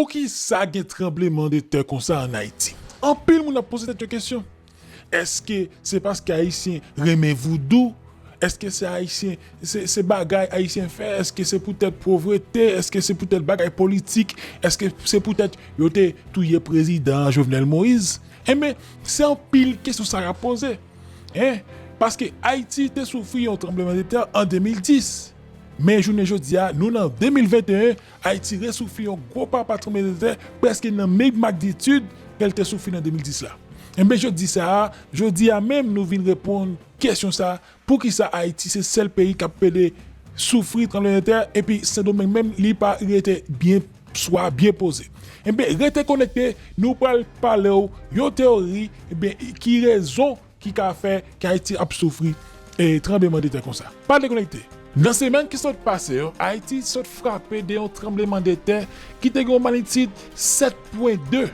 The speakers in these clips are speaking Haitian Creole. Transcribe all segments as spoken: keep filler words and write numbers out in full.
Poukisa gen tranblemanntè konsa ann Ayiti? Anpil moun ap poze tèt yo kesyon. Èske se paske Ayisyen renmen voudou? Èske se Ayisyen, se, se bagay Ayisyen fè? Èske se poutèt povrete? Èske se poutèt bagay politik? Èske se poutèt yo te touye prezidan Jovenel Moïse? Enben, se anpil kesyon sa k ap poze. Hein? Paske Ayiti te soufri yon tranblemanntè an de mil dis. Men jounen jodi a, nou nan de mil venteyen, Ayiti resoufri yon gwo papa tranblemanntè prèske nan menm magnitid ke l te soufri nan de mil dis la. Enben, jodi sa a, jodi a menm, nou vin reponn kesyon sa a, poukisa Ayiti se sèl peyi k ap pede soufri tranblemanntè, epi Sendomeng menm, li pa rete byen swa byen poze? Enben, rete konekte, nou pral pale w yon teyori, enben, ki rezon ki ka fè ke Ayiti ap soufri e tranblemanntè konsa. Pa dekonekte. Nan semèn ki sot pase yo, Ayiti sot frape de yon tranblemanntè ki te gen yon magnitid sèt pwen de.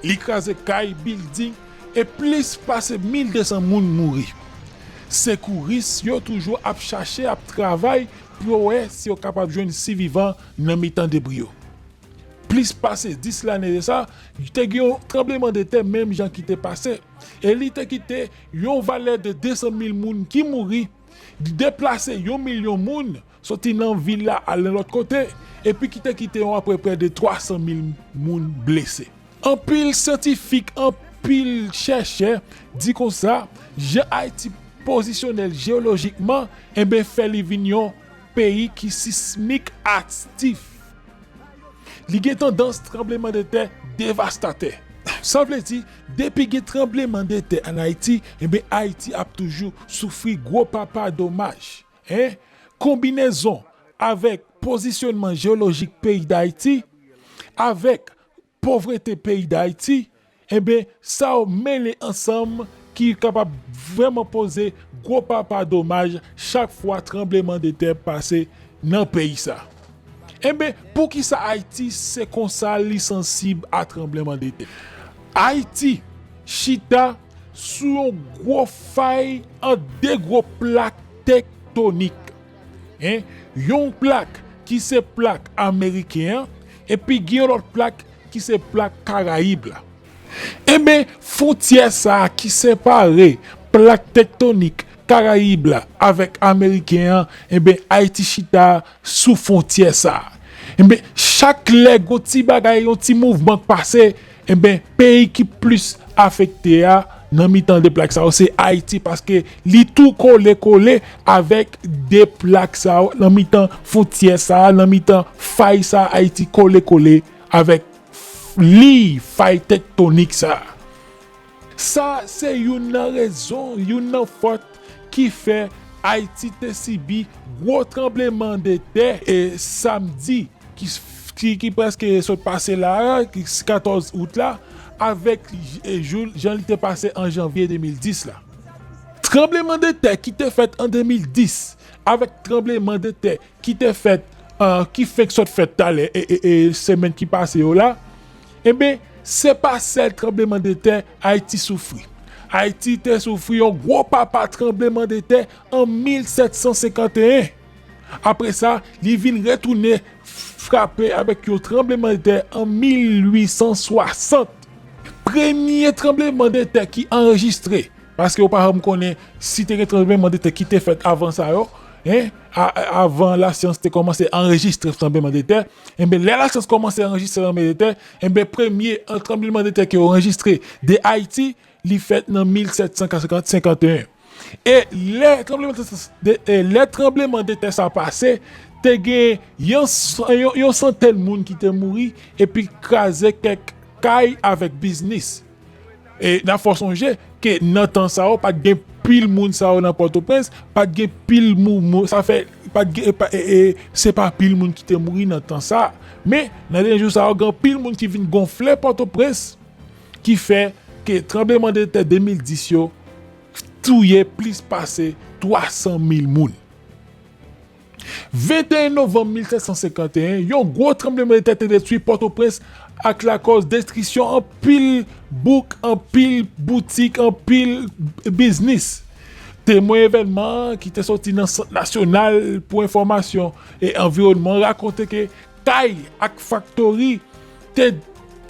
Li kraze kay, bilding, e plis pase mil de san moun mouri. Sekouris yo toujou ap chache, ap travay pou yo wè si yo kapab jwenn sivivan nan mitan debri yo. Plis pase dis lane de sa, te gen yon tranblemanntè menm jan ki te pase. E li te kite yon valè de de san mil moun ki mouri, deplase yon milyon moun, soti nan vil la al nan lòt kote, epi ki te kite yon apeprè de twa san mil moun blese. Anpil syantifik, anpil chèchè di konsa, jan Ayiti pozisyone l jewolojikman, enben, fè li vin yon peyi ki sismik aktif. Li gen tandans tranblemanntè devastatè. Sa vle di, depi gen tranblemanntè ann Ayiti, enben, Ayiti ap toujou soufri gwo papa domaj. Hein? Konbinezon avèk pozisyonman jewolojik peyi Dayiti, avèk povrete peyi Dayiti, enben, sa yo mele ansanm ki kapab vrèman poze gwo papa domaj chak fwa tranblemanntè pase nan peyi sa. Enben, poukisa Ayiti se konsa li sansib a tranblemanntè? Ayiti chita sou yon gwo fay ant de gwo plak tektonik. Hein? Yon plak ki se plak ameriken an, epi gen yon lòt plak ki se plak Karayib la. Enben, fwontyè sa a ki separe plak tektonik Karayib la avèk ameriken an, enben, Ayiti chita sou fwontyè sa a. Enben, chak lè gon ti bagay, yon ti mouvman k pase, enben, peyi ki plis afekte a nan mitan de plak sa yo se Ayiti, paske li tou kole kole avèk de plak sa yo nan mitan fwontyè sa a, nan mitan fay sa a, Ayiti kole kole avèk liy fay tektonik sa a. Sa se youn nan rezon, youn nan fòt ki fè Ayiti te sibi gwo tranblemanntè e samdi ki, ki, ki prèske sot pase la a, ki katòz out la, avèk e jou, jan li te pase an janvye de mil dis la. Tranblemanntè ki te fèt an de mil dis avèk tranblemanntè ki te fèt, ah, ki fenk sot fèt talè e, e, e semèn ki pase yo la, enben, se pa sèl tranblemanntè Ayiti soufri. Ayiti te soufri yon gwo papa tranblemanntè an mil sèt san senkanteyen. Apre sa, li vin retounen frape avèk yon tranblemanntè an mil uit san swasant. Premye tranblemanntè ki anrejistre, paske ou pa janm konnen si te gen tranblemanntè ki te fèt avan sa yo, hein, a, a, avan lasyans te kòmanse anrejistre tranblemanntè, enben, lè lasyans kòmanse anrejistre tranblemanntè, enben, premye, an, tranblemanntè ke yo anrejistre de Ayiti, li fèt nan mil sèt san senkanteyen. E lè tranblemanntè, de, e lè tranblemanntè sa pase, te gen yon, yon, yon santèn moun ki te mouri epi kraze kèk kay avèk biznis. E n ap fè w sonje ke nan tan sa yo, pa t gen pil moun sa yo nan Pòtoprens, pa t gen pil mou-, mou-, sa fè, pa t gen, e pa, e, e, se pa pil moun ki te mouri nan tan sa. Men, nan dènye jou sa yo, gen pil moun ki vin gonfle Pòtoprens, ki fè ke tranblemanntè de mil dis yo touye plis pase twa san mil moun. Venteyen novanm mil sèt san senkanteyen, yon gwo tranblemanntè te detwi Pòtoprens ak lakòz destriksyon anpil bouk, anpil boutik, anpil biznis. Temwen evènman an ki te soti nan Sant Nasyonal pou Enfòmasyon e Anviwònman rakonte ke kay ak faktori te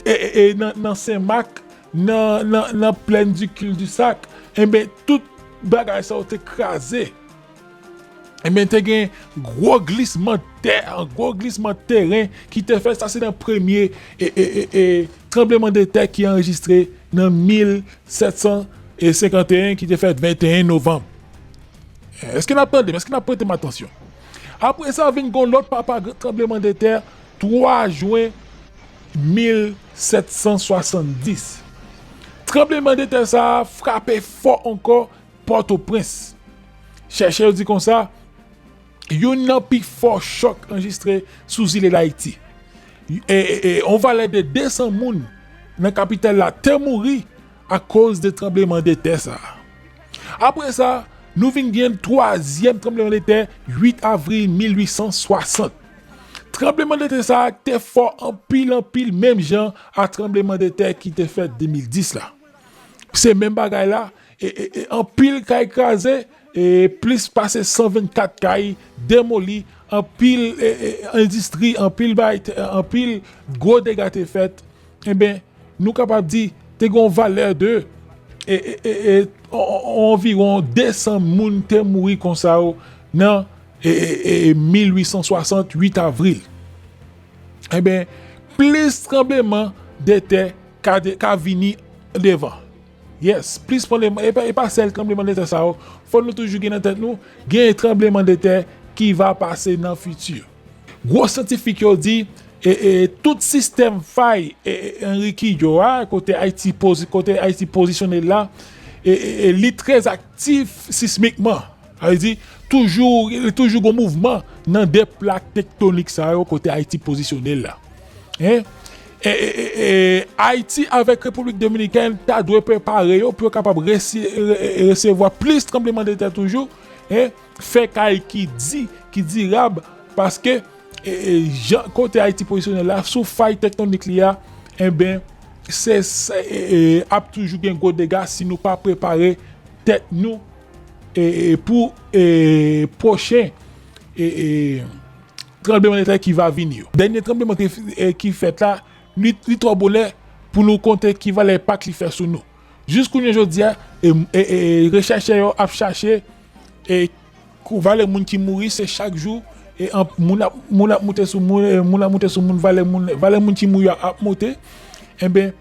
e, e, e, nan, nan Senmak, nan, nan, nan plèn di Kildisak, enben, tout bagay sa yo te kraze. Enben, te gen gwo glisman tè, gwo glisman teren ki te fèt. Sa se nan premye e, e, e, e, tranbleman de tè ki anrejistre nan mil sèt san senkanteyen, ki te fèt venteyen novanm. Èske n ap tande m? Èske n ap prete m atansyon? Apre sa, vin gon lòt papa gr- tranbleman de tè, twa jen mil sèt san swasanndis. Tranbleman de tè sa a frape fò ankò Pòtoprens. Chèchè yo di konsa, youn nan pi fò chòk anrejistre sou zile Dayiti. E, e, e, yon valè de de san moun nan kapital la te mouri akoz de tranbleman de tè sa a. Apre sa, nou vin gen twazyèm tranbleman de tè, uit avril mil uit san swasant. Tranbleman de tè sa a te fò anpil, anpil, menm jan a tranbleman de tè ki te fèt de mil dis la. Se menm bagay la, e, e, e, anpil kay kraze, e plis pase san vennkat kay demoli, anpil, e, e, endistri, anpil bay, anpil gwo dega te fèt. Enben, nou kapab di, te gen yon valè de, e, e, e, e, on- on- anviwon de san moun te mouri konsa yo nan e, e, e, mil uit san swasant, uit avril. Enben, plis tranbleman de tè ka, de, ka vini devan. Yes, plis tranbleman, e pa, e pa sèl tranbleman de tè sa yo. Fò nou toujou gen nan tèt nou, gen tranbleman de tè ki va pase nan fiti. Gwo syantifik yo di, e, e, tout sistèm fay e, e, Enriquillo a, kote Ayiti pozi, kote Ayiti pozisyone la, e, e, e, li trè aktif sismikman. Sa vle di, toujou, li toujou gon mouvman nan de plak tektonik sa yo kote Ayiti pozisyone la. Hein? E, e, e, e, Ayiti avèk Repiblik Dominikèn ta dwe prepare yo pou yo kapab resi- re- e- resevwa plis tranbleman de tè toujou, hein? Fè kay ki di, ki dirab, paske e, e, jan kote Ayiti pozisyone la, sou fay tektonik li a, enben, se, se e, e, ap toujou gen gwo dega si nou pa prepare tèt nou e, e, pou e, pwochen e, e, tranbleman de tè ki va vini yo. Dènye tranbleman de tè e, ki fèt la, li, li twò bonè pou nou konte ki valè enpak li fè sou nou. Jis kounye jodi a, e, e, e, rechèchè yo ap chache e, kou valè moun ki mouri, se chak jou e, an, moun ap, moun ap moute sou moun, e, moun ap moute sou moun, valè moun, valè moun ki mouri a ap moute. Enben,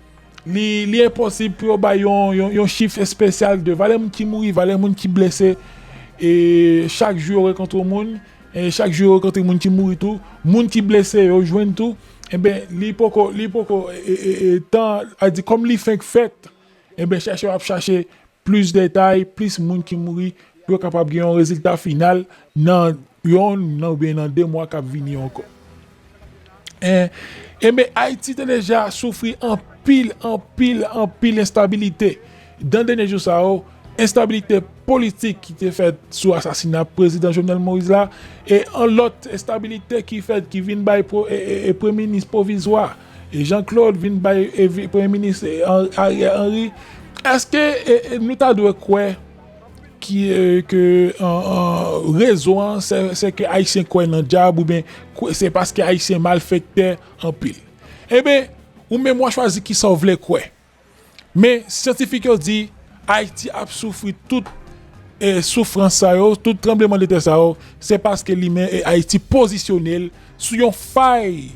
li, li enposib pou yo bay yon, yon, yon chif espesyal de valè moun ki mouri, valè moun ki blese. E chak jou yo rankontre moun, e chak jou yo rankontre moun ki mouri tou, moun ki blese yo jwenn tou. Enben, li poko, li poko e, e, e, tan, a di, kòm li fenk fèt, enben, chèchè yo ap chache plis detay, plis moun ki mouri, pou yo kapab gen yon rezilta final nan yonn nan oubyen nan de mwa k ap vini ankò. En, enben, Ayiti te deja soufri anpil, anpil, anpil enstabilite. Nan dènye jou sa yo, enstabilite politik ki te fèt sou asasina prezidan Jovenel Moïse la, e an lòt enstabilite ki fèt, ki vin bay pro- e, e, e premye minis pwovizwa, e Jean Claude vin bay e, vi- premye minis e, Henri- Ariel Henry. Èske e, e, nou ta dwe kwè ki, e, ke an, an, rezon an, se, se ke Ayisyen kwè nan dyab oubyen kwè- se paske Ayisyen malfektè anpil? Enben, ou menm w a chwazi kisa w vle kwè. Men, syantifik yo di, Ayiti ap soufri tout e, soufrans sa yo, tout tranbleman de tè sa yo, se paske li men e, Ayiti pozisyone l sou yon fay,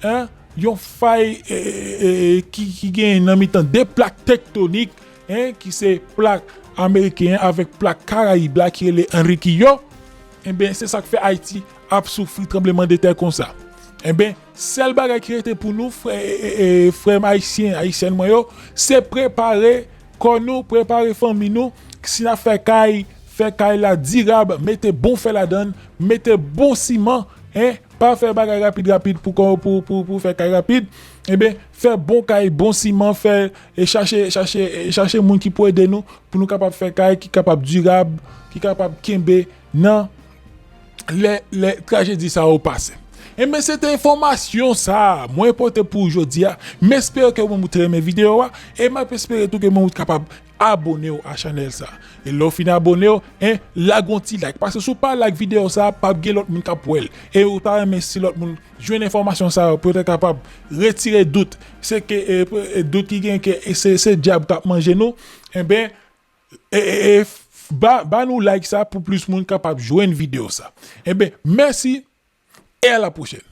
en, yon fay e, e, e, ki, ki gen nan mitan de plak tektonik, en, ki se plak ameriken an avèk plak Karayib la ki rele Enriquillo. Enben, se sa k fè Ayiti ap soufri tranbleman de tè konsa. Enben, sèl bagay ki rete pou nou, frè, e, e, e, frè m ayisyen, ayisyèn mwen yo, se prepare kò nou, prepare fanmi nou. Si n ap fè kay, fè kay la dirab, mete bon fè ladan l, mete bon siman, en, pa fè bagay rapid, rapid pou, pou, pou, pou fè kay rapid. Enben, fè bon kay, bon siman, fè, e chache, chache, e chache moun ki pou ede nou, pou nou kapab fè kay ki kapab dirab, ki kapab kenbe nan lè, lè trajedi sa yo pase. Enben, se te enfòmasyon sa a mwen pote pou ou jodi a. M espere ke ou menm ou te renmen videyo a, e m ap espere tou ke ou menm ou kapab abone w a chanèl sa a. E lè w fin abone w, en, lage yon ti like. Paske si w pa like videyo sa a, p ap gen lòt moun k ap wè l. E ou ta renmen si lòt moun jwenn enfòmasyon sa yo, pou yo te kapab retire dout. Se ke, e, e, dout ki gen ke, e, se, se dyab k ap manje nou. Enben, e, e, e, f-, ba, ba nou like sa pou plis moun kapab jwenn videyo sa. Enben, mèsi e a la pwochèn.